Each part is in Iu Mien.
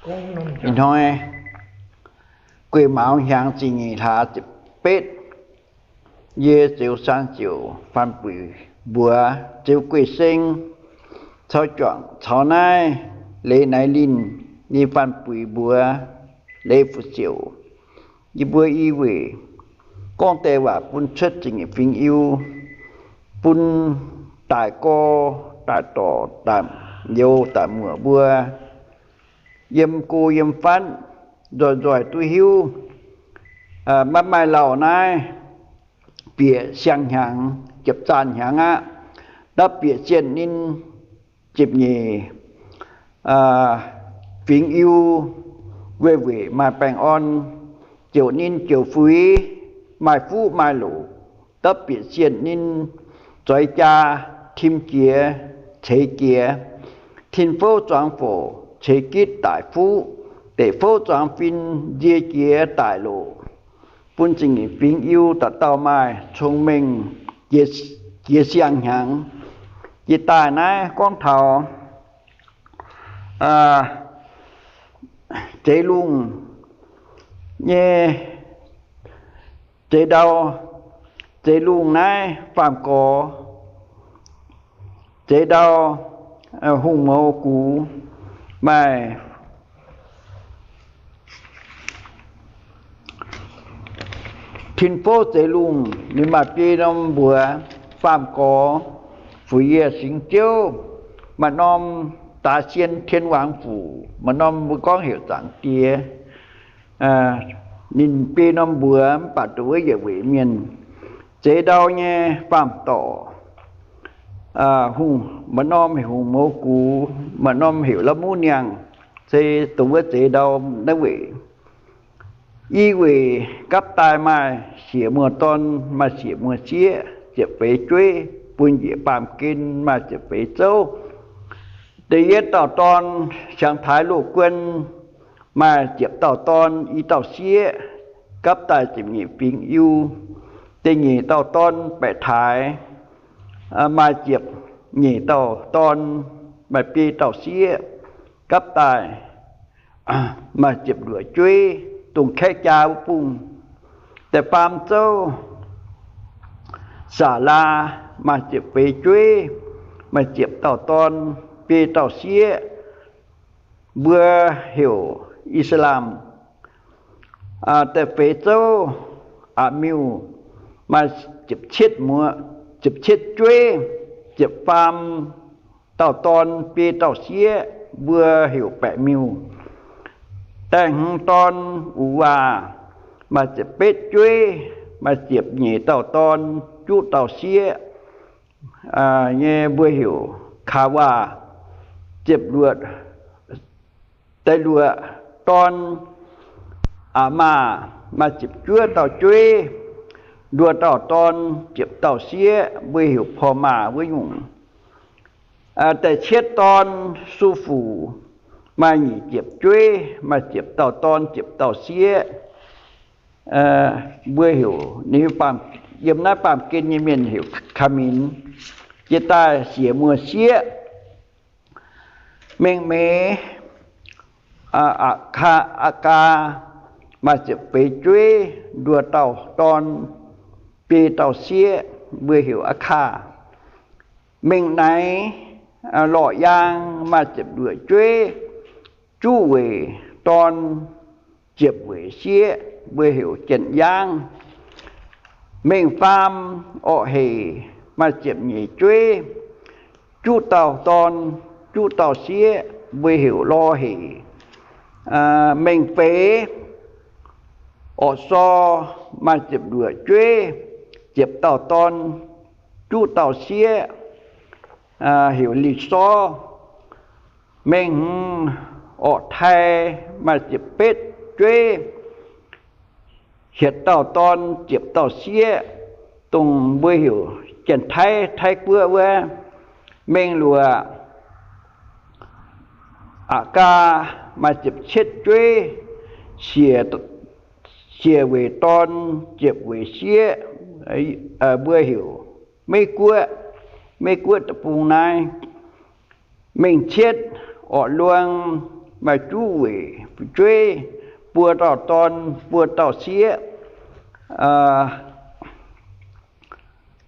Ih hnoi guei maux hnyangx ziepc nyeic hlaax ziepc betv, yie Ziouv Saang Ziouc Faan Buic Mbuox Ziouv Guei Seng caux juangc caux naaiv Leiz Naaiv Linh nyei Faan Buic Mbuox Leiz Fu Ziouc. Yie mbuo i weic gorngv deix waac bun cuotv zingh nyeic fingx Iu, bun daaih gorx daaih dorc daaih youz daaih muoc mbuo yiem go yiem fatv nzoih nzoih duqv hiuv. Maiv maaih lauh naaiv bieqc siang-hnyangx, ziepc zaanh hnyangx aqv. Ndapv bieqc zienh ninh ziepc nyeic fingx Iu, weic weic maaih baengh orn, ziouc ninh ziouc fuix, maaih fuqv maaih loc. Ndapv bieqc zienh ninh zoix jaa, tim jiex, ceix jiex, tin-fouv zuangx foc, ceix gitv daic fuqv, deic-fouv zuangx fin, nzie jiex daic loc. Bun zingh nyeic fingx Iu dauh dauh maaih cong-mengh jiex siang-hnyangx. Jiex daaih naaiv gorngv taux zeix lungh nyei, zeix ndau, zeix lungh naaiv faam-gorx, zeix ndau, hungh mouz gux, maaih tin-fouv zeix lungh, ninh maaih biei norm mbuox faam-gorx, Fu-Yie Singx Ziouv, maaih norm Daaix Sien Tien Waangc Fuc, maaih norm mbuo gorngv heuc Zaangc Diex. Ninh biei norm mbuox mv baac dongh wuov yietc weic mienh. Zeix ndau nyei faam-dorc, hungh, maaih norm heuc hungh mouz gux, maaih norm heuc la'muv niangh, se dongh wuov zeix ndau naaiv weic. I weic gapv daaih maaih siec muoz dorn, maaih siec muoz sieqv, ziepc feix jueiv, bun njiec baamh gen maaih ziepc feix zouv. Da'yietv dauh dorn, siang-taaix loz-guon, maaih ziepc dauh dorn i dauh sieqv, gapv daaih ziepc nyeic fingx Iu. Da'nyeic dauh dorn, baeqc taaix, maaih ziepc nyeic dauh dorn, maaih biei dauh sieqv, gapv daaih maaih ziepc luoqc jueiv, dongh kaeqv jaa wuov bung. Da'faam zouv, Saalaa, maaih ziepc feix jueiv, maaih ziepc dauh dorn, biei dauh sieqv, mbuo heuc I^saa^laa^m. Da'feix zouv, Aa^miuh, maaih ziepc cietv muoz, ziepc cietv jueiv, ziepc faam dauh dorn, biei dauh sieqv, mbuo heuc Baeqc Miuh. Da'hmz dorn, Uu^waa, maaih ziepc betv jueiv, maaih ziepc nyeic dauh dorn, juqv dauh sieqv nyei, mbuo heuc Kaawaa. Ziepc luoqc, da'luoqc dorn, Aamaa, maaih ziepc juov dauh jueiv, nduoh dauh dorn, ziepc dauh sieqv, mbuo heuc Pormaa wuov nyungc. Da'cietv dorn, Su^fu, maaih nyic ziepc jueiv, maaih ziepc dauh dorn, ziepc dauh sieqv, mbuo heuc ninh, yiem naaiv baamh gen nyei mienh heuc Kaaminx. Jiex daaih siec muoz-sieqv. Mengh Meix, Aa^kaa, maaih ziepc feix jueiv, nduoh dauh dorn, biei dauh sieqv, mbuo heuc Aa^kaa. Mengh Naix, Lorqc Yaang, maaih ziepc luoqc jueiv, juqv weic dorn, ziepc weic sieqv, mbuo heuc Jien Yaangv. Mengh Faam, Orqc Heic, maaih ziepc nyeic jueiv, juqv dauh dorn, juqv dauh sieqv, mbuo heuc Lorqc Heic. Mengh Feix, Orqc Sor, maaih ziepc luoqc jueiv, ziepc dauh dorn, juqv dauh sieqv, heuc Li Sor. Mengh Hmz, Orqc Tai, maaih ziepc betv jueiv, hietc dauh dorn, ziepc dauh sieqv, dongh mbuo heuc Janx-Taiv, Taiv Guoqv wuov. Mengh Luoqc, Aa^gaa, maaih ziepc cietv jueiv, siec weic dorn, ziepc weic sieqv, mbuo heuc Meiv Guoqv. Meiv Guoqv deic-bung naaiv. Mengh Cietv, Orqc Luong, maaih juv weic fu'jueiv, buo dauh dorn, buo dauh sieqv.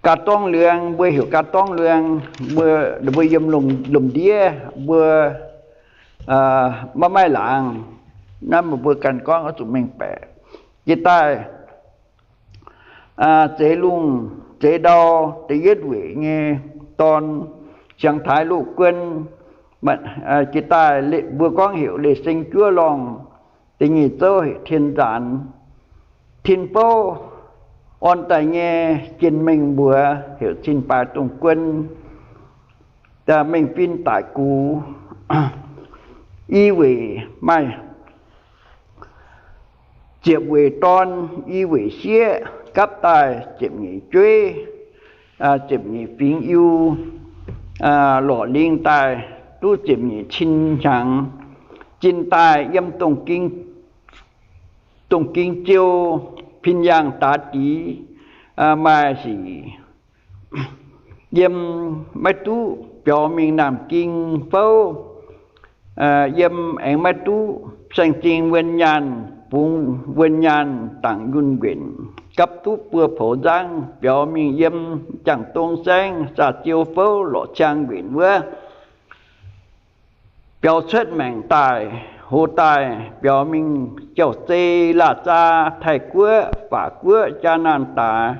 Gaa dorngv liang, mbuo heuc gaa dorngv liang, mbuo, mbuo yiem lomc ndiev, mbuo maiv maaih laangz. Naaiv meih mbuo ganh gorngv oix zuqc mengh baeqc. Jiex daaih zeix lungh zeix ndau da'yietv weic nyei dorn, siang-taaix loz-guon. Jiex daaih mbuo gorngv heuc Leiz Seng Juov Lorngh. Da'nyeic zouv heuc Tien Nzaanx. Tin-Fouv orn daaih nyei jien-mengh mbuox heuc Cin Baaix Dongh Guon. Mengh Fin daic gux, i weic maaih ziepc weic dorn, i weic sieqv, gapv daaih ziepc nyeic jueiv, ziepc nyeic fingx Iu, lorqc lingh daaih duqv ziepc nyeic cin hnyangx. Zinh daaih yiem Dongh Ging Ziou, Pin Yaangh Daax Dix, maaih sic yiem maiv duqv biaux mingh Naamh Ging Fouv. Yiem aengx maiv duqv saeng-zing wuonh nyaanh, bungx wuonh nyaanh dangc yunh nquenc, gapv duqv buo poux nzangv biaux mingh yiem Jangx Dong Saengv Saa Ziou Fouv lorqc ciang nquenc wuov. Biaux cuotv maengc daaih, hoz daaih biaux mingh jauv-zei, Laauh Zaa, Taiv Guoqv, Faac Guoqv, Jaa Naanh Daaix,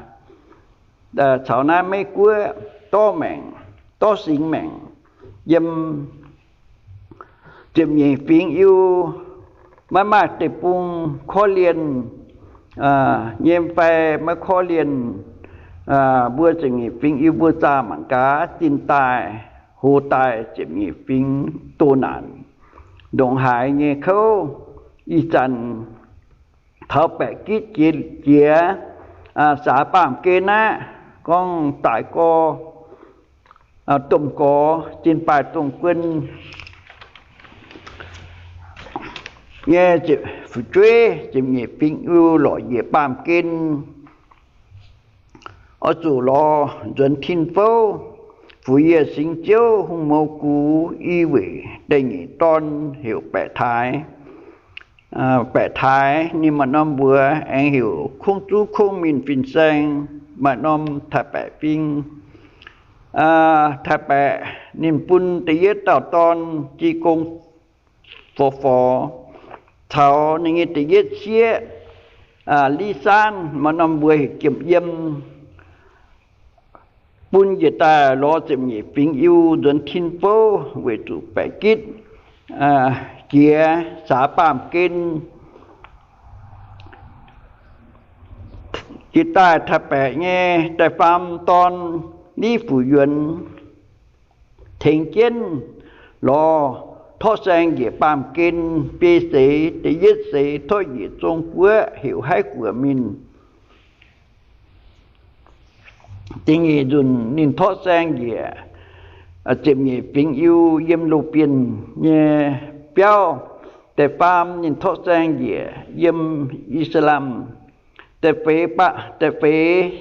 caux naaiv Meiv Guoqv, dorv maengc, dorv singx maengc. Yiem ziepc nyeic fingx Iu, maiv maaih deic-bung korv-lienh nyei fai maiv korv-lienh. Mbuo ziepc nyeic fingx Iu mbuo zaah mangc gaax, zinh daaih, hoz daaih ziepc nyeic fingx doh naanc, ndongc haaix nyei kouv. Ih zanc taux baeqc gitv jiex, jiex saax baamh gen aqv, gorngv daaih gorx, domh gorx, Cin Baaix Dongh Guon nyei fu'jueiv ziepc nyeic fingx Iu lorqc njiec baamh gen. Oix zuqc lorz nzuonx Tin-Fouv, Fu'yieh Singx Ziouv hungh mouz gux i weic da'nyeic dorn heuc Baeqc Taaix. Baeqc Taaix ninh maaih norm mbuox aengx heuc Kongv Zuv Kongv Minh Fin-Saeng, maaih norm taaix-baeqc fing. Taaix-baeqc ninh bun da'yietv dauh dorn, Gi Gong Forx Forx, caux ninh nyei da'yietv sieqv, Li Saanv, maaih norm mbuox heuc Jiem Yiem, bun njiec daaih lorz ziepc nyeic fingx Iu nzuonx Tin-Fouv weic zuqc baeqc gitv jiex saax baamh gen. Jiex daaih taaix-baeqc nyei da'faam dorn, Niv Fuc Yuonx, tengx jienv lorz torqv saeng njiec baamh gen biei seix. Da'yietv seix torqv njiec Zong Guoqv heuc Haiv Guoqv Minh. Da'nyeic nzunc ninh torqv saeng njiec ziepc nyeic fingx Iu yiem Loz-Bienh nyei biauv. Da'faam ninh torqv saeng njiec yiem I^saa^laa^en. Da'feix, da'feix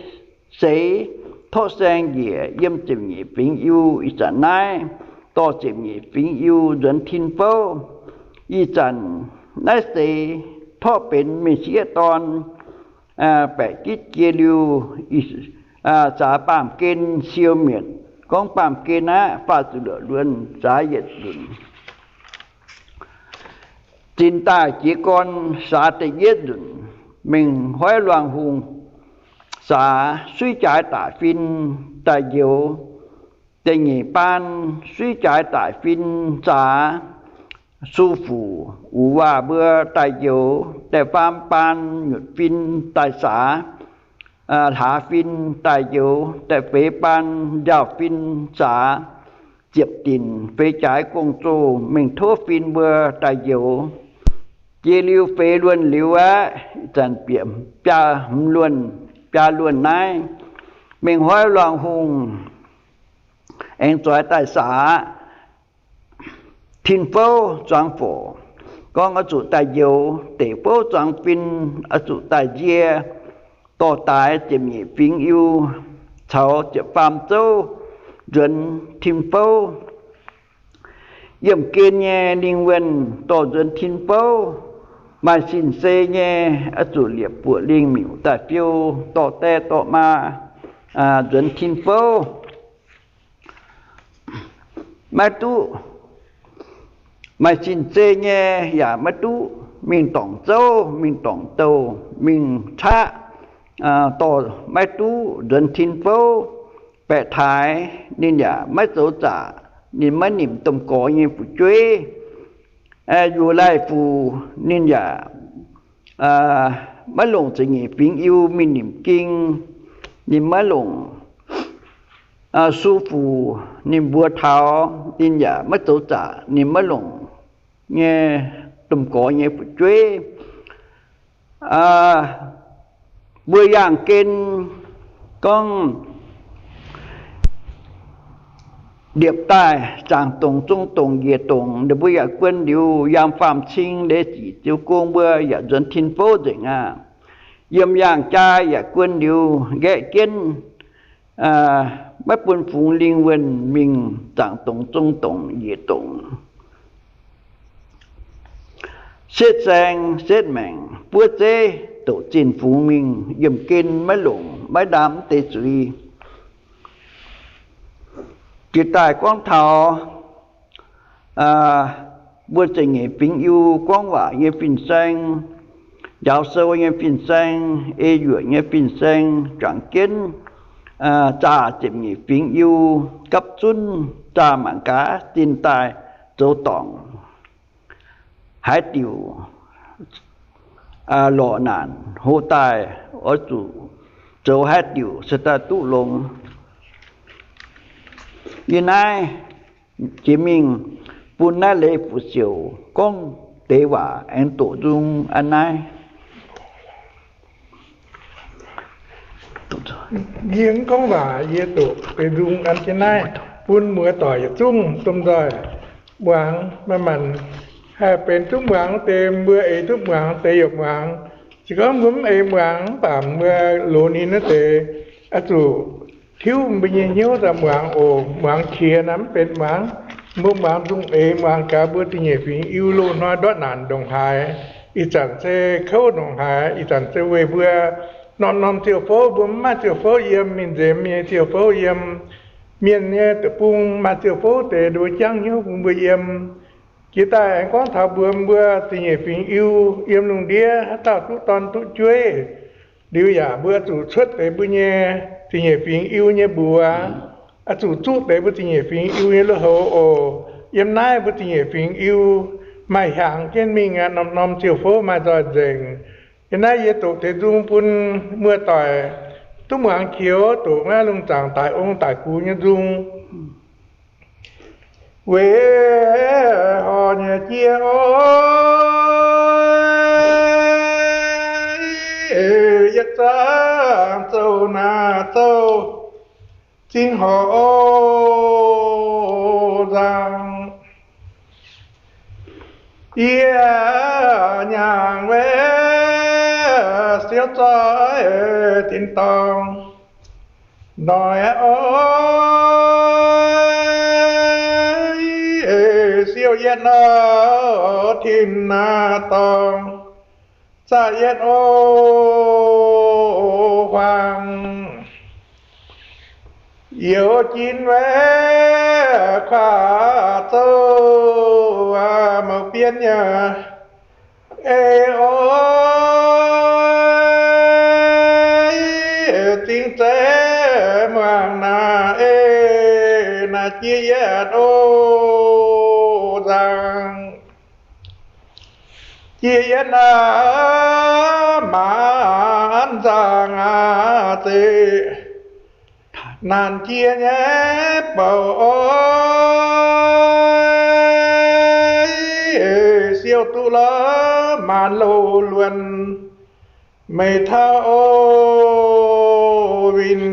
seix torqv saeng njiec yiem ziepc nyeic fingx Iu. Ih zanc naaiv dorh ziepc nyeic fingx Iu nzuonx Tin-Fouv. Ih zanc naaiv seix torqv benx mienh sieqv dorn, baeqc gitv jiex liuz, saax baamh gen siou mietc. Gorngv baamh gen aqv, faah ziepc luoqc luonx, saax yietc nzunc. Zinh daaih jiez gorn saax da'yietv nzunc, mengh hoiv luangh hungh saax suiv jaaix daic fin daaih njoux. Da'nyeic baan suiv jaaix daic fin saax Su Fuc, Wuc Waac mbuo daaih njoux. Da'faam baan nyutc fin daaih saax Hlaax fin daaih njoux. Da'feix baan njaaux fin saax Ziepc Dinc, Feix Jaaix Gong-Zoh mengh tov fin mbuo daaih njoux. Jiex liuz feix luonx liuz aqv, ih zanc bieqc biaa luonx, biaa luonx naaiv, mengh hoiv luangh hungh aengx zoix daaih saax Tin-Fouv zuangx forc, gorngv oix zuqc daaih njoux. Deic-Fouv zuangx fin oix zuqc daaih nzie. Dorh daaix ziepc nyeic fingx Iu caux ziepc faam zouv nzuonx Tin-Fouv. yiemh gen nyei lingh wuonh dorh nzuonx tin bouv. Maaih sin-zei nyei oix zuqc liepc buoqc lingh miuc daaih fiou dorh die dorh maa nzuonx tin bouv. Maiv duqv, maaih sin-zei nyei yaac maiv duqv mingh dorngc zouv, mingh dorngc douh, mingh caqv, dorh maiv duqv nzuonx tin bouv. Baeqc taaix ninh yaac maiv zoux zaqc, ninh maiv nimc domh gorx nyei fu'jueiv. Yuoz laih fuc ninh yaac maiv longc za'nyeic fingx Iu mingh nimc ging. Ninh maiv longc su fuc ninh mbuo taux, ninh yaac maiv zoux zaqc, ninh maiv longc nyei domh gorx nyei fu'jueiv. Mbuo yangh gen gorngv ndiepv daaih zaangc dongc zong dongc njiec dongc, ninh mbuo yaac guon liuz yangh faam-cing ndeic ziqc ziouc gong mbuo yaac nzuonx tin bouv nzengc aqv. Yiem yangh jaa yaac guon liuz nqaeqv jienv maiv bun fungx lingh wuonh mingh zaangc dongc zong dongc njiec dongc. Setv saeng setv maengc buov zeiv douc zinh fungx mingh, yiemh gen maiv longc maiv ndaam mv deix zuiz. Jiex daaih gorngv taux mbuo za'nyeic fingx Iu gorngv waac nyei fin-saeng, njaaux sou nyei fin-saeng, ei yuoqc nyei fin-saeng, juangc jienv zaah ziepc nyeic fingx Iu gapv zunv zaah mangc gaax zinh daaih zoux dorngc haaix diuc lorqc naanc, hoc daaih oix zuqc zoux haaix diuc se daaih duqv longx. Yie naaiv jiex mingh bun naaiv leiz fu'siouc gorngv deix waac aengx doqc nzung aqv naaiv. Yie mv gorngv waac, yie doqc deix nzung an jienv naaiv bun muoz-doic yietc zungv domh nzoih muangx. Maaih maanc haih benx duqv muangx deix, mbuo eix duqv muangx deix yaac muangx. Se gorngv mbuo mv eix muangx, mv baac mbuo loz ninh naaiv deix oix zuqc tiuv mbuo nyei hnyouv daaih muangx oc. Muangx qiex naaiv mv benx muangx. Mbuo muangx nzung eix, muangx gaax mbuo za'nyeic fingx Iu loz-hnoi ndortv naanc ndongc haaix. Ih zanc se kouv ndongc haaix, ih zanc se weic mbuo norm-norm ziouc fouv, mbuo mv maaih ziouc fouv yiem, mingh nzemx nyei ziouc fouv yiem. Mienh nyei deic-bung maaih ziouc fouv deix, nduov jangv hnyouv bun mbuo yiem. Jiex daaih aengx gorngv taux mbuo, mbuo za'nyeic fingx Iu yiem lungh ndiev haaix dauh duqv dorn duqv jueiv liuz yaac mbuo zuqc cuotv deix mbuo nyei za'nyeic fingx Iu nyei mbuox, oix zuqc zuqv deix mbuo za'nyeic fingx Iu nyei lui-houx oc. Yiem naaiv mbuo za'nyeic fingx Iu maaih hiaangx jienv mingh aqv, norm-norm ziouc fouv maaih nzoih nzengc. Yiem naaiv yie doqc deix nzung bun muoz-doic duqv muangx qiex, doqc naaiv lungh zaangc daic ong daic gux nyei nzung. Weic horc nyei jiex oc, yietc zungv zoux naaiv zoux zinh horc oc nzangc. Yie nyaangc weic siouv zoih tin-dorngh noic oc, siouv yietv nor tin-dorngh zaqc yietv oc huaang. Youz jin weic kuaav zouv mouc bienv nyei ei oc, zingh zeiv muangx naaiv ei naaiv jiex yietv oc nzangc. Jiex yietv naaiv maanc nzangc aqv, zeiv naanc jiex nyei bouc oc, siouv duqv lorz maanc loz-luonc meih tauv oc winh.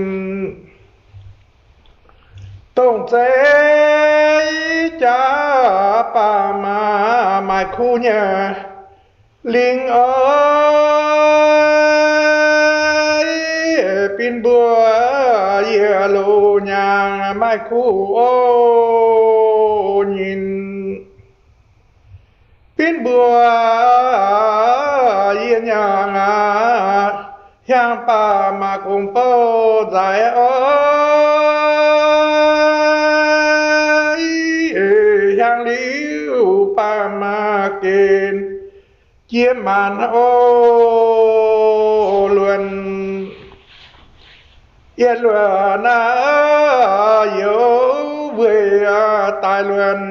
Dongh zeiv jaax baac maaih kuv nyei lingh oc, bin mbuo yie loz-hnyangx maaih kuv oc nyinh. Benx mbuo yie nyangx aqv, hiaangx baac maaih gong bouh nzaic oc. Hiaangx liuz baac maaih gen jiex maanc oc. Luonx, yietc luonx naaiv youz weic daaih luonx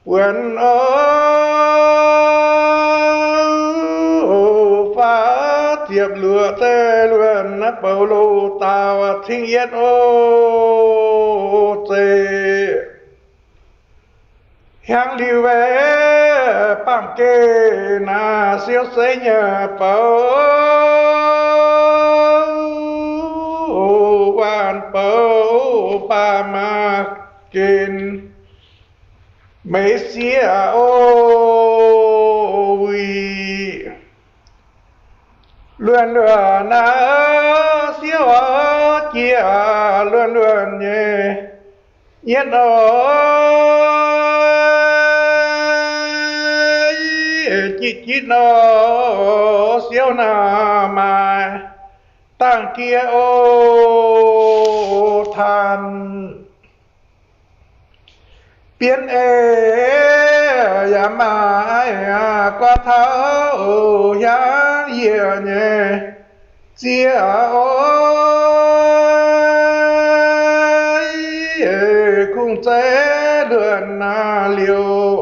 buonc oc. Faah ziepc luoqc zeiv luonx naaiv bouc loz-daauh cingx yietv oc. Zeiz hiaangx liuz weic baamh gen naaiv siouv seix nyei bouc, waanc bouc baac maaih gen meix sieqv oc. Wuic luonx luonx naaiv siouv jiex luonx luonx nyei yietv oc. Jitv jitv nor siouv naaiv maaih dangh jiex oc. Taan bienv ei yaac maaih gorx taux hiaangx yiec nyei zieqv oc. Kungx zeiv luonx naaiv liouc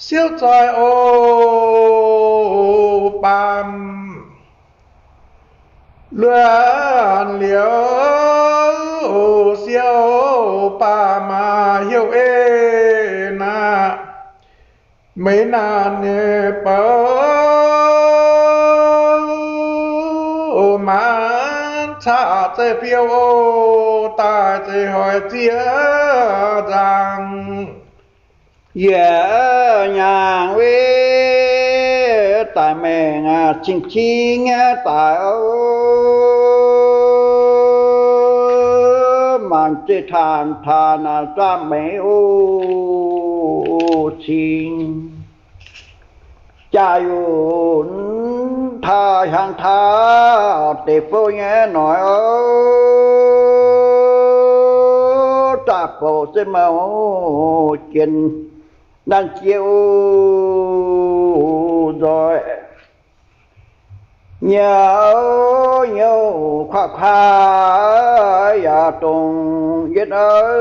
siouv zoih oc. Baamh luonx liouc siouv baac maaih heuc ei naaiv meix naanc nyei bouc, maanc caqv zeiv-fiou oc. Daaih zeiz hoic zieqc nzangc, yietc nyaangc wetv daaih maengc cing-cing nyei daaih oc. Maanc zeiv taanx taanx zaamv meix oc. Cingx jaa yunc taaih hiaangx taaih deic-bou nyei noic oc. Zaah bouc zeiv mouc jien naanc jiex oc. Nzoih nyouv nyouv kuaaiv kuaaiv yaac dongh yietv oc.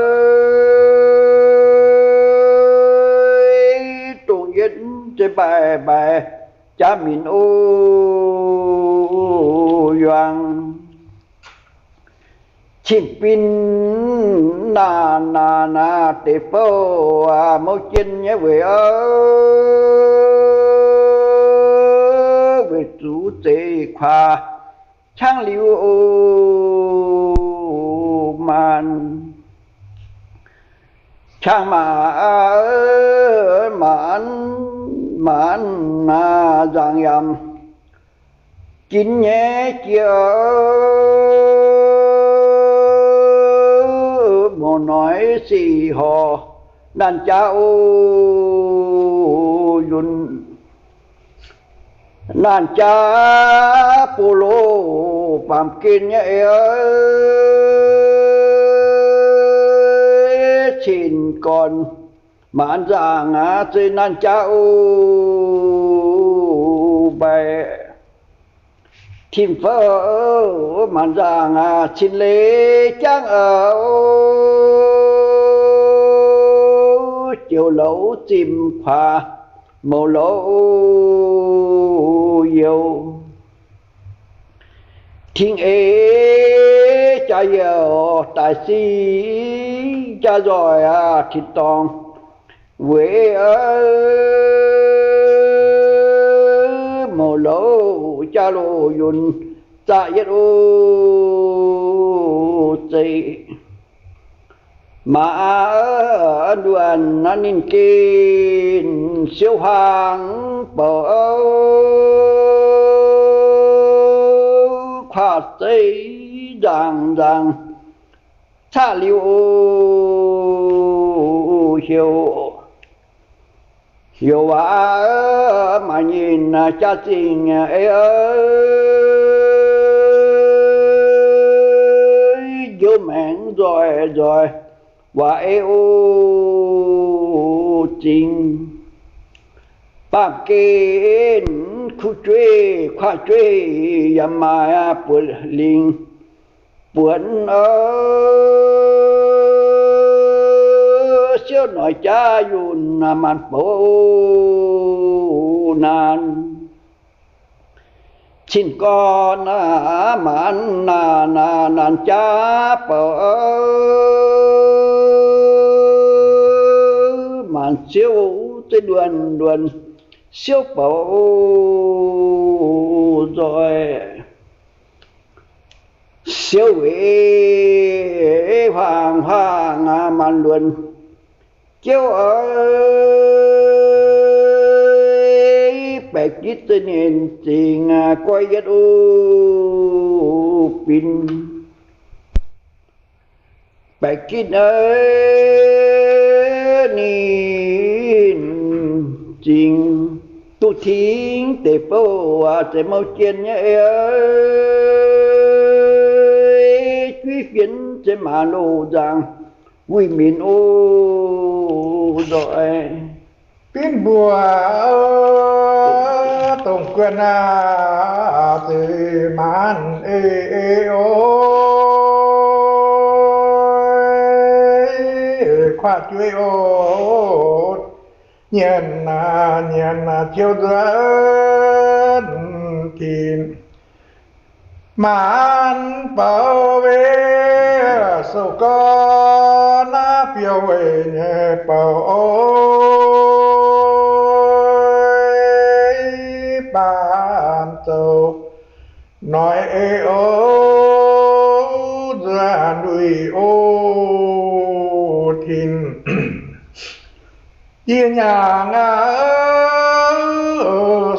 Dongh yietv zeiv mbaih mbaih jaav minc oc. Yuangx cing-bin naanc naanc naaiv deic-bouh mouv jien nyei weic oc. Weic zuqc zeiv kuaax qangv liuz oc. Maanc qangv maanc maanc maanc naaiv nzangc yaac ginv nyei jiex. Muoz-noic sic horc naanc jaav oc. Yunh naanc jaav buo loz baamh gen nyei eix, cin-gorn maanc nzaangc aqv. Zeiv naanc jaav oc. Mbaih tim-fouv maanc nzaangc aqv. Cin leiz jangv oc. Joux louz zimh kuaax mouc louz youz, ting eix jaa youh daaih sic jaa nzoih aqv. Tin-dorngh weic mouc louz jaa loz yunh zaqc yietv oc. Zeiv maac nduonx ninh gen siouv huaang bouc, kuaax zeiv nzaangc nzaangc caqv liuz oc. Heuc Youc waac maaih nyinh jaa-zingh ei, njoux maengc nzoih nzoih waac ei o zingx. Baamh gen kuv jueiv kuaaiv jueiv yaac maaih buoz lingc buonc, siouv noic jaav yunh maanc bouc naanc. Cin-gorn maanc naanc jaav bouc, maanc siouv zeiv nduonx nduonx siouv bouc nzoih. Siouv weic huaang-huaang maanc luonx jouv, baeqc gitv za'nyeic zingx goiv yietv o bin. Baeqc gitv ninh zingx duqv tingx deix bouh, zeiz mouh jien nyei ei, juiv fienx zeiz maaz loz nzaangc wuih minc o nzoih. Binv mbuo dongh guon aac, zeiz maanc ei o, kuaaiv jueiv o, nyienx aac nyienx aac tiuv nzuonx tin. Maanc bouc weic sou gorn naaiv biouv weic nyei bouc o, baamh zoux noic ei o, nzuonx luic o tin. Yie nyaangc aac,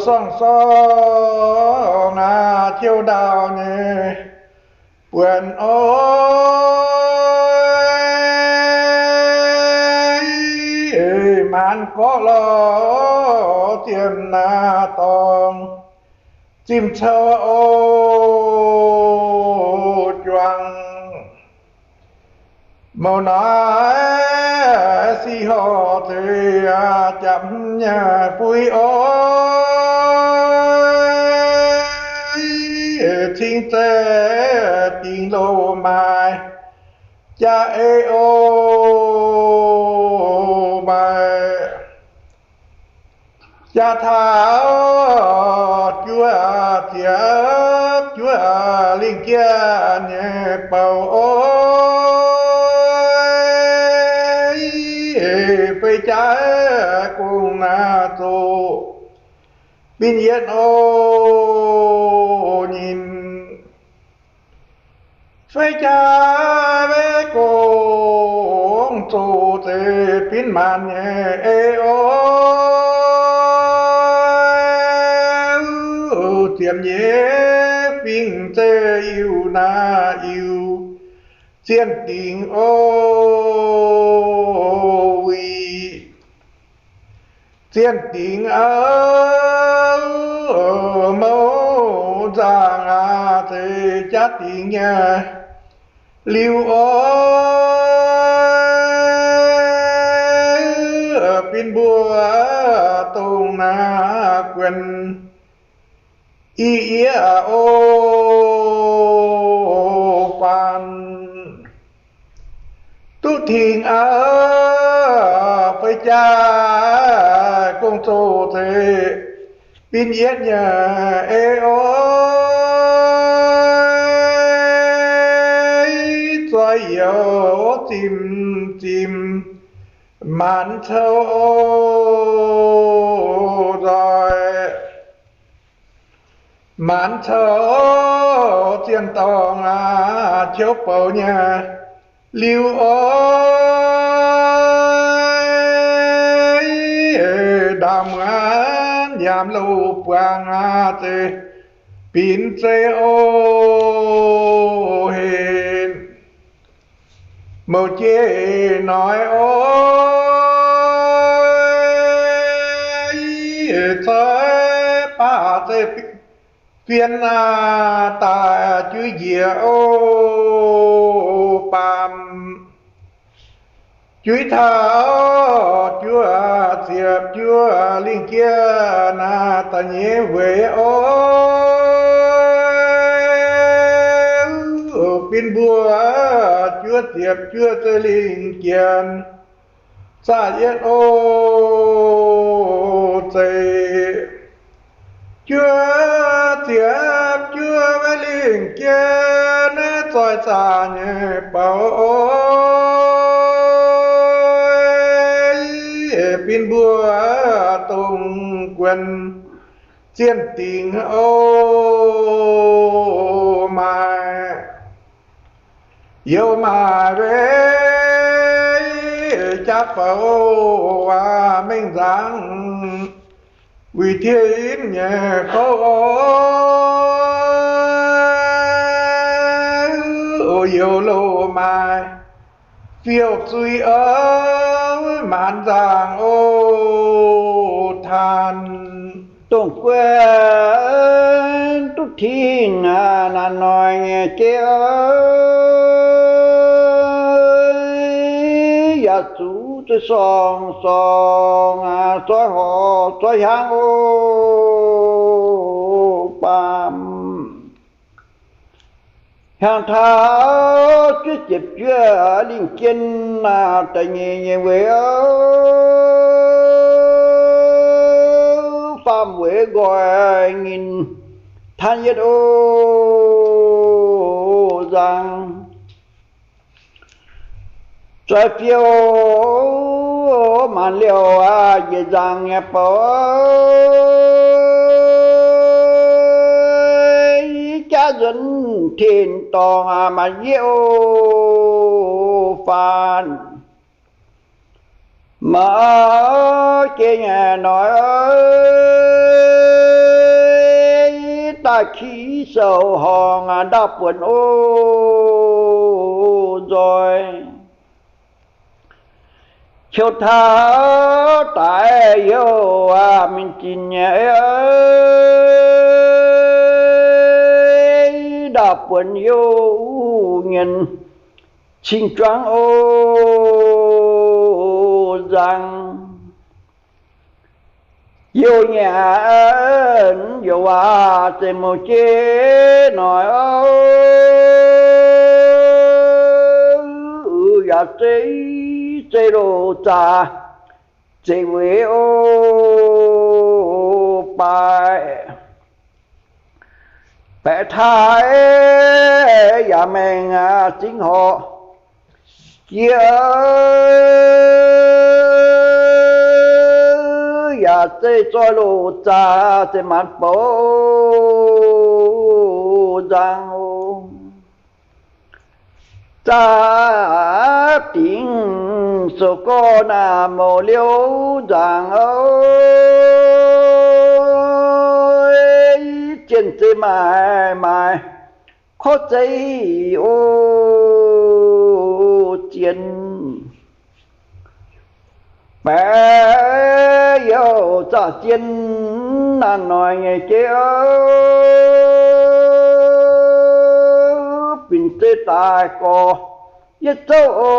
sorng-sorng aac, tiuv ndaauh nyei buonc oc. Maanc gorqv lorz zienh aac dorngx zimh cou o juangc. Mouc noic sic horc zeiz japv nyei fuix o, cingv zeiv dingx loz maaih jaax ei o, maaih jaax taux juov ziepc juov lingh jieqv nyei bouc o, fei jaax gong naaiv zoqc binv yietv o nyinh. Fei jaax weic gong zoqc zeiv binv maanc nyei ei o, ziepc nyeic fingx zeiv iu naaiv iu zienh dingx o, wuic zienh dingx aqv, mouc nzaangc aac, zeiz jaax dingx nyei liuz oc, binv mbuo dongh naaiv guon i yieqv o, faanv duqv tingx aqv, fei jaax gong zoqc zeiv binv yietv nyei ei o, zoi youz zimh zimh maanc cou o, nzoih maanc cou zienh dorngx aqv, qiouv bouc nyei liuz oc, ndaamv muonz yaac loz buangh aqv, zeiz binv zeiv o, henv mouc jiex noic oc. coi baac zeiv fien daaih juov njiec o, baamh juiv taux juov ziepc juov lingh jien naaiv da'nyeic weic o, bin mbuo juov ziepc juov zeiv lingh jien zaah yietv o, zeiv juov ziepc juov weiv lingh jien naaiv zoih zaah nyei bouc o, bin mbuo dongh guon zienh dingc o, maaih youz maaih weic jaav bouc aac mengh nzangc wuic tiev nyei kouv o, youz loz maaih fiouv zui o, maanc nzangc o, taan dongh guon duqv tingh naaiv noic nyei jeiv, yaac zuqc zuqc sorng sorng, zoih horc zoih hiaangv o, baamh hiaangv taux juov ziepc juov lingh jien naaiv da'nyeic nyei weic o, faam weic nqoi nyinh taan yietv o, nzangc zoih fiouv maanc liouh aac njiec nzangc nyei bouc, jaav nzuonx tin-dorngh aac maanc yieqv o, faanh maux jiex nyei noic, daaih ki sou horngh ndaauv buonc o, nzoih qiu taux daic youh aac mingh zinc nyei, ndaauv buonc youh nyienz cing juangv o, nzangc youh nyanc youh waac zeiv mouc jeiv noic o, yaac zeiv zeiv loz zaax zeiv weic o, baeqc baeqc taaix yaac maengc zingh horc jiex, yaac zeiv zoih loz zaax zeiv maanc bouc nzangc o, zaapv dingc sou gorx naaic mouc liouh nzangc o, zien zeiv maaih maaih korv zeiv o, zien baeqc youh zaah zien naaiv noic nyei jeiv o, binc zeiv daaih gorx yietv zouv o,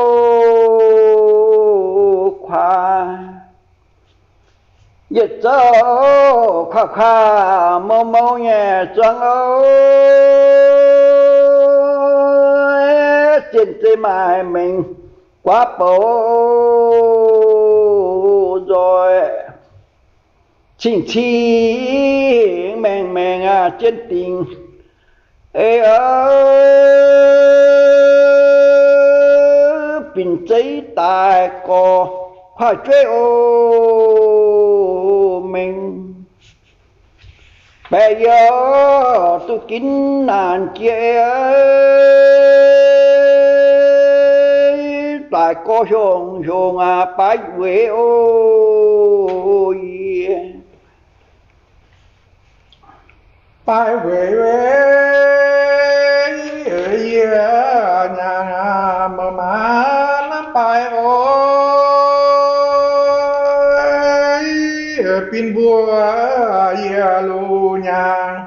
kuaaiv yietc zouv kuaaiv kuaaiv mouv mouv nyei zuangx o, zien zeiv maaih mengh guaav bouc nzoih, cing-cing maengh maengh zien dingc ei, binc zeiv daaih gorx kuaaiv jueiv o, mengh baeqc youh duqv ginv naanc jiex, daaih gorx hiongh hiongh aac baaix weic o, yie baaix weic weic yie nyanc mouc maanc baaix o, Ninh mbuo yie lu nyaang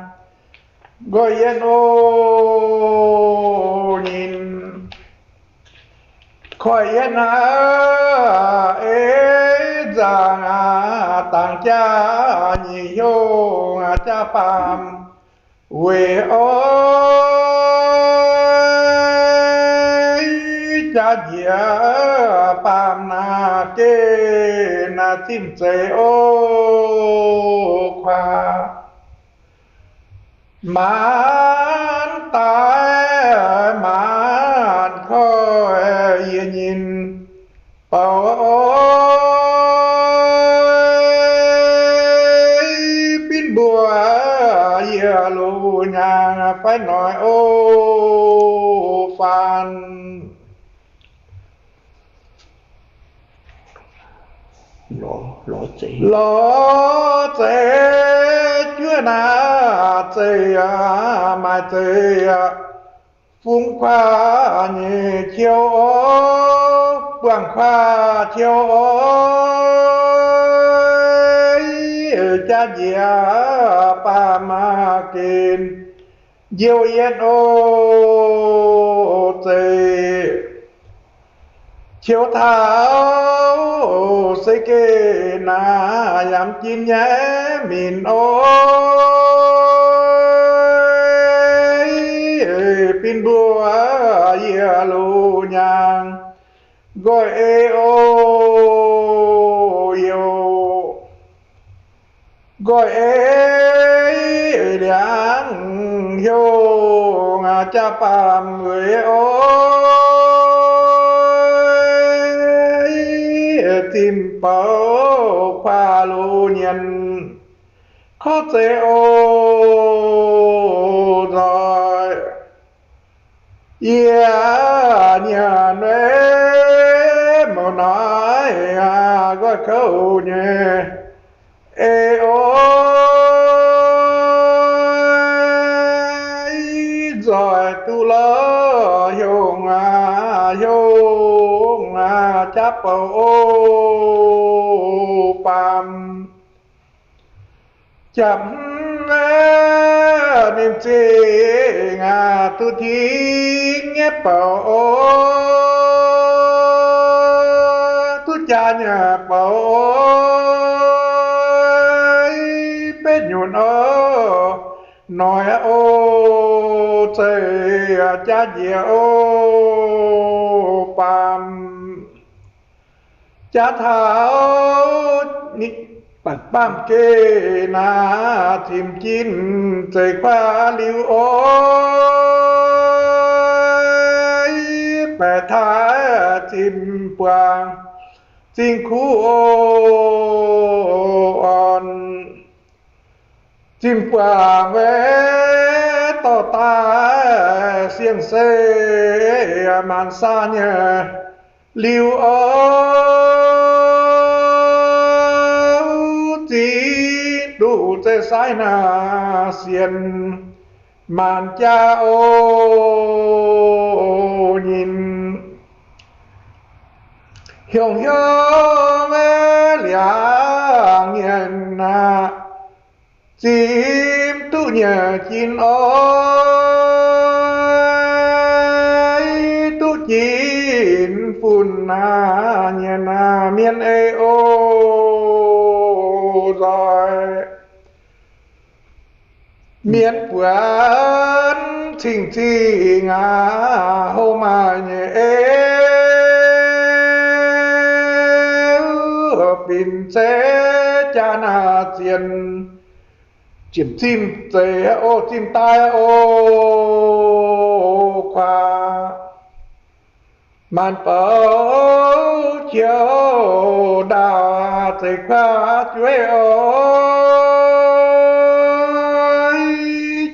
nqoi yien o nyinc, koiv yien aqv, ei nzaangc aqv, dangx jaav nyic hnyouv aqv, jaav baamh weic oix jaav njiec baamh naaic geh naaic zimh zeiz o kuaax. Maanc daaih maanc koiv yie nyinc bouc oix, binv mbuo yie lu nyaang fai noic o faanh. Lorz zeiz juov naaic zeiz, maaih zeiz fungx kuaax nyei qiu o, buangh kuaax qiu o, jaav njiec baamh gen njiouv yien o, zeiz qiu taux se geh naaic yamv jin nyaiv minc o, binv mbuo yie lu nyaang nqoi ei o, youh nqoi ei liangx hnyouv jaav baamh weic o, zinh bouc kuaax lu nyienz korv zeiz o nzoih. Yie nyanc weic mouc naaiv nqoi kouv nyei ei o, nzoih duqv lorz hiuv aac, hiuv aac, jaav bouc o baamh. Jaav hmz ninh zingh aac duqv tingx nyei bouc o, duqv jaax nyei bouc o, betv nyunc o, noic o, zeiz jaav njiec o baamh. Jaav taux baamh gen naaic zimh jin zeiz kuaax liuz o, baeqc taaix zinh buangh zinh kuv o, orn zinh buangh weic dorh daaih siang-sei maanc saa nyei liuz o, zinh duqv zeiv saaiv naaic sienx maanc jaax o nyinc. Hiuv hiuv weic liangx nyienz naaic zinh duqv nyiec jin o, duqv jin fun naaic nyienz naaic mienh ei o nzoih. Mienh buonc cing-cing aac, houv maaih nyei ei, binc zeiv jaa naaic zienc, zinh zeiz o, zinh daaih o, kuaax maanc bouc qiu ndaauh zeiz kuaax jueiv o,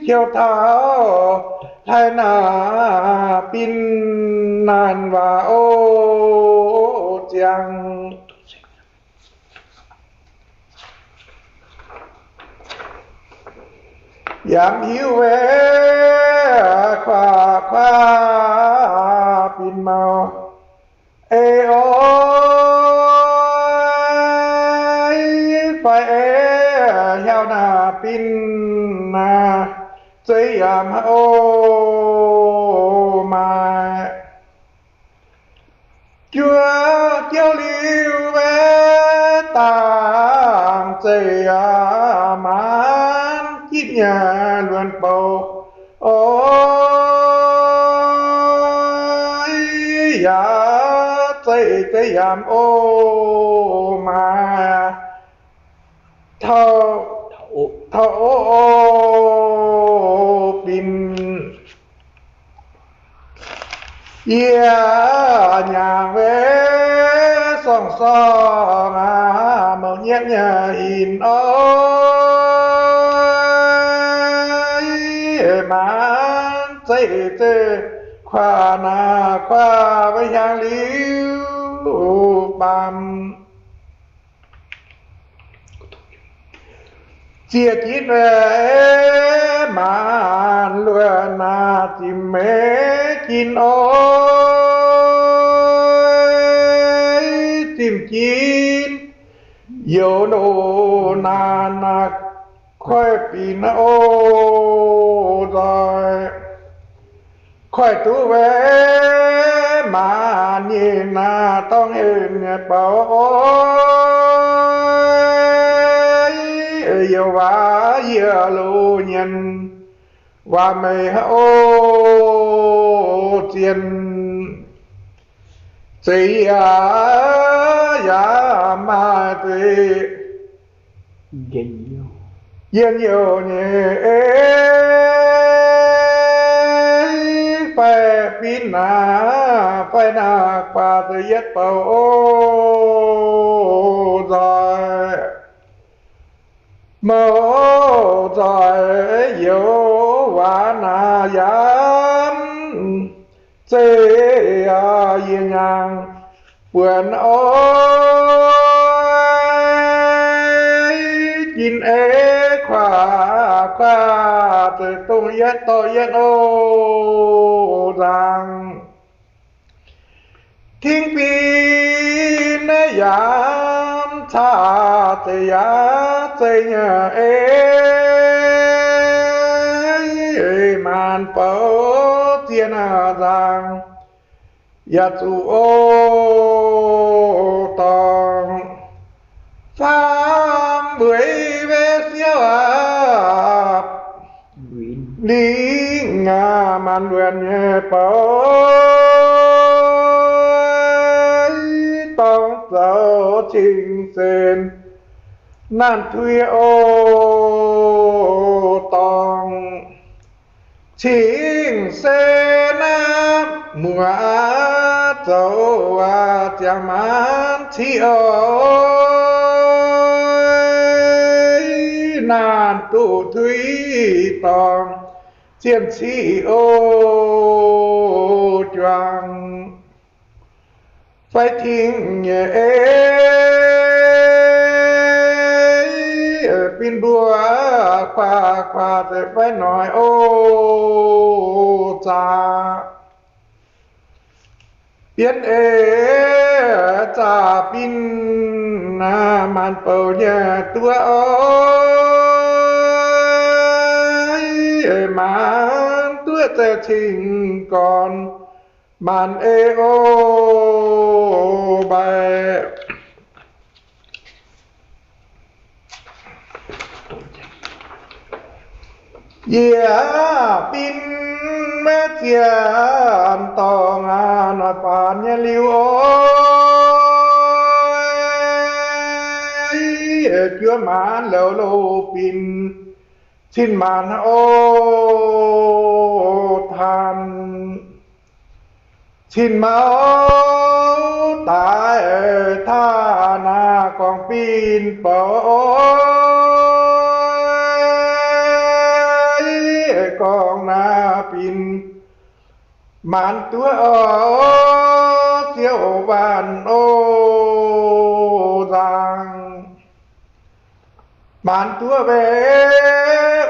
qiu taux hlaax naaic binc naanc waac o, ziangh yaac mv hiuv weic kuaax, kuaax binc mouc ei o, fai ei Bin naaiv zeiv yaac maiv oc, maaih juov jouv liuz maiv dangh zeiv yaac maanc jitv nyei luonx bouc oc. Yaac zeiv zeiv yaac oc, maaih taux oc, bin yie nyaangc mbuo sorng-sorng aac, mouc nyietv nyei hinc oc. Maanc zeiv zeiv kuaaiv naaiv kuaaiv mbuo hiaangx liuz baamh ziec jitv maanc luonx naaiv zimh meix jin oc. Zimh jin youz ndoh naanc naaiv koiv binc oc nzoih. Koiv duqv mbuo maanc nyei naaiv dorngx henv nyei bouc oc. Youz waac yie loz nyienz waac meix oc, zien zeiv yie yaac maaih zeiv yienh youh nyei ei, fai bin naaiv fai naaiv guaax deix yietv bouc oc nzoih. Mouc nzoih youz waac naaiv yaac zeiv yie nyaangh buonc oc. Jin ei kuaaiv kuaaiv zeiv dongh yietv dorh yietv oc nzaangc. Tingv bin naaiv yaac caqv zeiv yaac zeiv nyei ei, maanc bouc zien nzaangc yaac zuqc oc dorngx. Faam mbueix mbe siouv aqv, lingh aqv maanc luonx nyei bouc, dorngx zoux cing-sen naanc tuix oc dorngx. Cing-sen naaiv muoz zoux ziangx maanc ciqv oc, naanc duqv tuix dorngx zien ciqv oc juangc. Fai tingv nyei ei, bin mbuo kuaaiv kuaaiv zeiv fai noic oc zaqc. Bienv ei zaqc bin naaiv maanc bouc nyei duqv oc, maanc duqv zeiv cing-gorn maanc ei oc mbaih. Yie bin maiv zieqv dorngx aqv, noic faanx nyei liuz oc, juov maanc louz loz bin cin maanc oc taanc. Cin mauv daaih taav naaiv gorngv bin bouc, gorngv naaiv bin maanc duqv oc, siouv waanc oc nzaangc. Maanc duqv mbe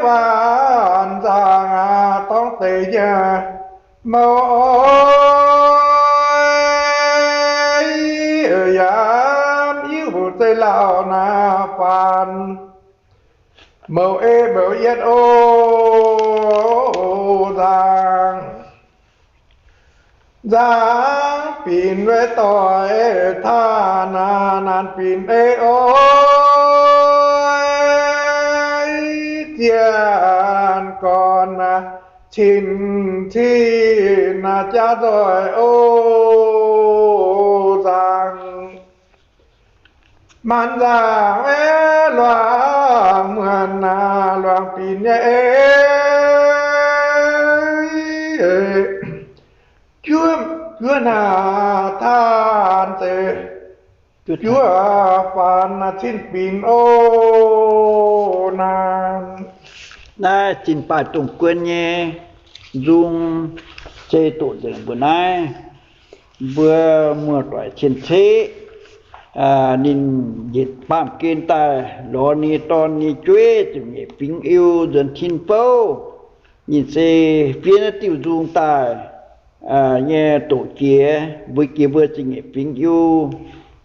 waanc nzaangc aqv, dorngx deix nyei mouv oc, yaac mv hiuv zeiz lauh naaiv faanx mouv mbouc yietv o, nzangc, nzangc binc weic doic taaih naanc, naanc binc ei oix, zienc gorn cin-ciqv naaiv jaax nzoih o, nzangc, maanc nzangc weic luangc muonc naaic, luangc binc nyei ei, juov, juov naaic taanv deix, juov faanx cin binc o, naanc. Naaiv zinh baaih dongh guon nyei nzung se doqc nzengc mbuo naaiv. Mbuo muoz-doic cien-ceqv, ninh yietc baamh gen daaih lorz ninh nyei dorn nyei jueiv ziepc nyeic fingx Iu nzuonx tin bouv. Ninh se fiev naaiv diuh nzung daaih nyei doqc jiex mbuo, jiex mbuo ziepc nyeic fingx Iu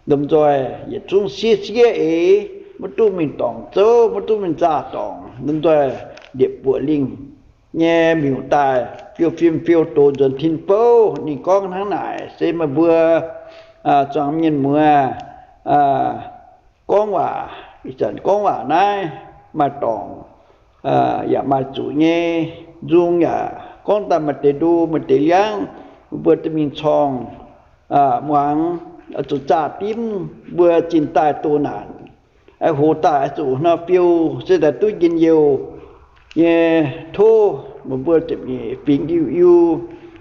lomh nzoih yietc zungv siev siev eix, maiv duqv mingh dorngc zouv, maiv duqv mingh zaah dorngc, lomh nzoih liepc buoqc lingh nyei miuc daaih fiou fim fiou doz nzuonx tin bouv. Ninh gorngv hnangv naaic se meih mbuo zuangx mienh muoz gorngv waac, ih zanc gorngv waac naaiv maaih dorngc yaac maaih zuqc nyei. Nzung yaac gorngv daaih maaih deix ndo maaih deix liangv, mbuo duqv mingh corng muangx, zuqc zaah dimv mbuo zinh daaih doh naanc, hoz daaih zuqc nor fiou se daaih duqv njien-youh nyei. Tov meih mbuo ziepc nyeic fingx Iu-Iu,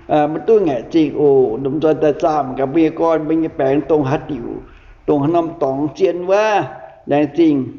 maiv duqv ngaengc zingh oc. Lomh nzoih daaih zaah mangc gaax mbuo nyei gorn, mbuo nyei baengx dongh haaix diuc, dongh haaix norm dorngx zien wuov, laengz zingh.